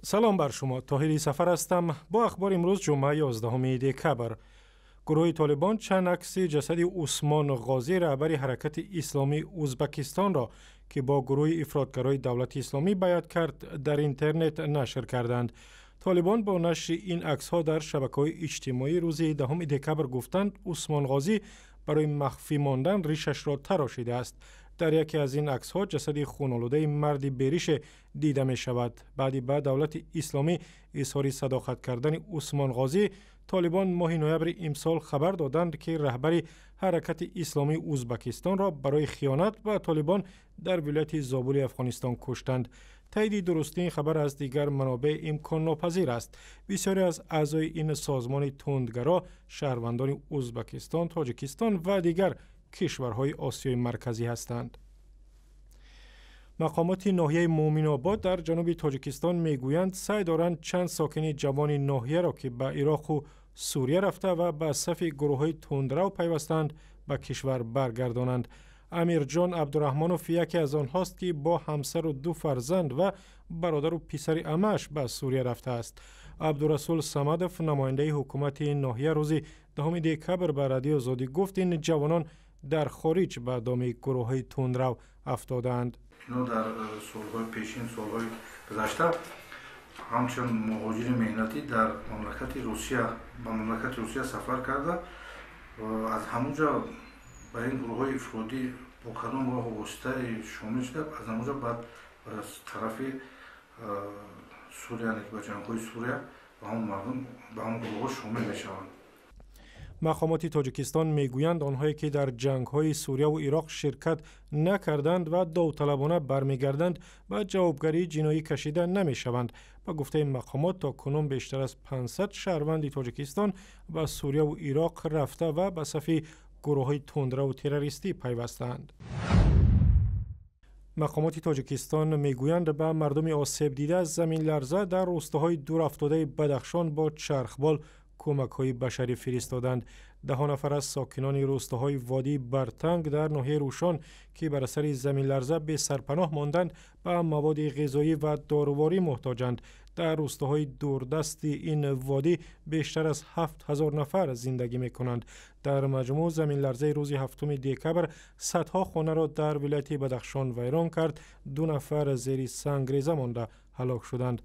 Салом бар шумо. Тоҳири Сафар ҳастам бо ахбори имрӯз, ҷумъа, 11 декабр. Гурӯҳи Толибон чанд акси ҷасади Усмон Ғозӣ, раҳбари ҳаракати исломии Ӯзбекистонро, ки бо гурӯҳи ифротгарои Давлати Исломӣ байъат кард, дар интернет нашр карданд. Толибон бо нашри ин аксҳо дар шабакаҳои иҷтимоӣ рӯзи 10 декабр гуфтанд, Усмон Ғозӣ барои махфӣ мондан ришашро тарошидааст. Дар яке аз ин аксҳо ҷасади хунолудаи марди берише дида мешавад. Баъди ба Давлати Исломӣ изҳори садоқат кардани Усмон Ғозӣ, Толибон моҳи ноябри имсол хабар доданд, ки раҳбари ҳаракати исломии Ӯзбекистонро барои хиёнат ба Толибон дар вилояти Зобули Афғонистон куштанд. Таиди дурустии ин хабар аз дигар манобеъ имконнопазир аст. Бисёре аз аъзои ин созмони тундгаро шаҳрвандони Ӯзбекистон, Тоҷикистон ва дигар кишварҳои Осиёи Марказӣ ҳастанд. Мақомоти ноҳияи Муъминобод дар ҷануби Тоҷикистон мегӯянд, саъй доранд чанд сокини ҷавони ноҳияро, ки ба Ироқу Сурия рафта ва ба сафи гурӯҳҳои тундрав пайвастанд, ба кишвар баргардонанд. Амирҷон Абдураҳмонов яке аз онҳост, ки бо ҳамсару ду фарзанд ва бародару писари амааш ба Сурия рафтааст. Абдурасул Самадов, намояндаи ҳукумати ноҳия, рӯзи 10 декабр ба Радиои Озодӣ гуфт, ин ҷавонон дар хориҷ ба доми гурӯҳҳои тундрав афтодаанд. Ино дар солҳои пешин, солҳои гузашта, ҳамчун муҳоҷири меҳнатӣ дар мамлакати Русия, ба мамлакати Русия сафар карда, аз ҳамон ҷо ба ин гурӯҳҳои ифродӣ бо кадом роҳу воситае шомил шуда, аз ҳамон ҷо баъд аз тарафи Сурия, ба ҷангҳои Сурия, ба ҳамон мардум, ба ҳамон гурӯҳҳо шомил мешаванд. Мақомоти Тоҷикистон мегӯянд, онҳое ки дар ҷангҳои Сурияву Ироқ ширкат накарданд ва довталабона бармегарданд, ба ҷавобгарии ҷиноӣ кашида намешаванд. Ба гуфтаи мақомот, то кунун бештар аз 500 шаҳрванди Тоҷикистон ба Сурияву Ироқ рафта ва ба сафи гурӯҳҳои тундраву террористӣ пайвастаанд. Мақомоти Тоҷикистон мегӯянд, ба мардуми осебдида аз заминларза дар рӯстаҳои дурафтодаи Бадахшон бо чархбол кӯмакҳои башарӣ фиристоданд. Даҳо нафар аз сокинони рӯстаҳои водии Бартанг дар ноҳияи Рӯшон, ки бар асари заминларза бесарпаноҳ монданд, ба маводи ғизоӣ ва доруворӣ муҳтоҷанд. Дар рӯстаҳои дурдасти ин водӣ бештар аз 7000 нафар зиндагӣ мекунанд. Дар маҷмӯъ заминларзаи рӯзи 7 декабр садҳо хонаро дар вилояти Бадахшон вайрон кард. Ду нафар зери сангреза монда ҳалок шуданд.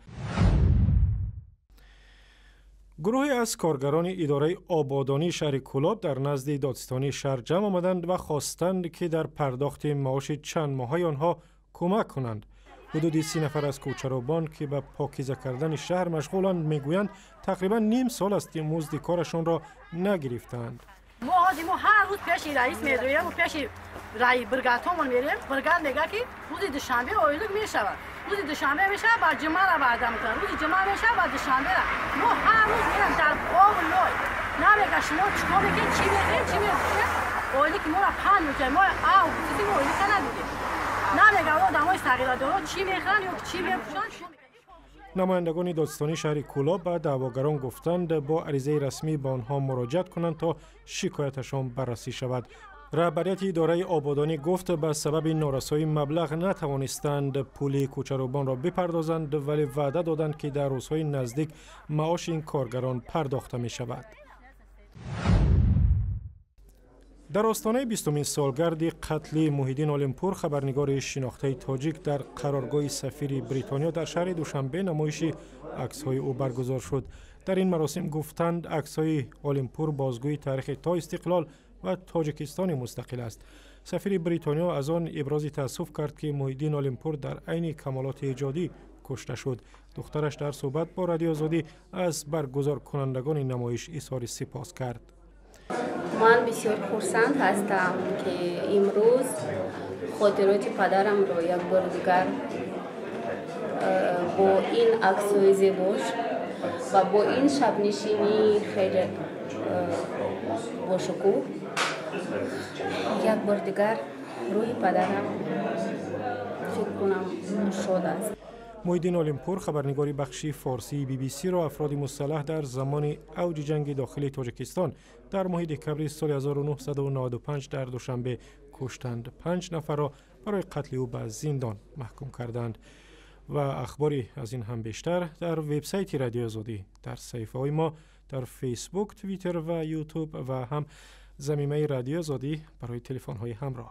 Гурӯҳе аз коргарони идораи ободонии шаҳри Кӯлоб дар назди додситонии шаҳр ҷамъ омаданд ва хостанд, ки дар пардохти маоши чанд моҳаи онҳо кӯмак кунанд. Ҳудуди 30 нафар аз кӯчаробон, ки ба покиза кардани шаҳр машғуланд, мегӯянд, тақрибан ним сол аст, ки музди корашонро нагирифтаанд. Мо ҳозир мо ҳар рӯз пеши раис медоем, пеши бригадҳомон мерем. Бригад мегӯяд, ки рӯзи душанбе ойлук мешавад. Рӯзи душанбе мешавад, ба ҷумъара ваъда мекунад. Рӯзи ҷумъа мешавад, ба душанбера. Мо ҳар рӯз мерем дар обу лой. Намега, шумо чикор мекунед, чӣ мекунед, чӣ мекунед. Ойлики моро панд мекунед. Мо августиси мо ойлика надидем. Намега, одамои сағирадоро чӣ мехӯранд ё чӣ мепӯшанд. Намояндагони додситонии шаҳри Кӯлоб ба даъвогарон гуфтанд, бо аризаи расмӣ ба онҳо муроҷиат кунанд, то шикояташон баррасӣ шавад. Раҳбарияти идораи ободонӣ гуфт, ба сабаби норасоии маблағ натавонистанд пули кӯчаробонро бипардозанд, вале ваъда доданд, ки дар рӯзҳои наздик маоши ин коргарон пардохта мешавад. Дар остонаи 20-умин солгарди қатли Муҳиддин Олимпур, хабарнигори шинохтаи тоҷик, дар қароргоҳи сафири Бритониё дар шаҳри Душанбе намоиши аксҳои ӯ баргузор шуд. Дар ин маросим гуфтанд, аксҳои Олимпур бозгӯи таърихи то истиқлол ва Тоҷикистони мустақил аст. Сафири Бритониё аз он ибрози таассуф кард, ки Муҳиддин Олимпур дар айни камолоти эҷодӣ кушта шуд. Духтараш дар суҳбат бо Радиои Озодӣ аз баргузоркунандагони намоиш изҳори сипос кард. Ман бисёр хурсанд ҳастам, ки имрӯз хотироти падарамро як бори дигар бо ин аксҳои зебош ва бо ин шабнишинии хеле бошукӯҳ як бор дигар рӯҳи падарам, фикр кунам, шод аст. Муҳиддин Олимпур, хабарнигори бахши форсии Би-би-сиро афроди мусаллаҳ дар замони авҷи ҷанги дохилии Тоҷикистон дар моҳи декабри соли 1995 дар Душанбе куштанд. Панҷ нафарро барои қатли ӯ ба зиндон маҳкум карданд. Ва ахбори аз ин ҳам бештар дар вебсайти Радиои Озодӣ, дар саҳифаҳои мо дар Фейсбук, Твиттер ва Ютуб ва ҳам замимаи Радиои Озодӣ барои телефонҳои ҳамроҳ.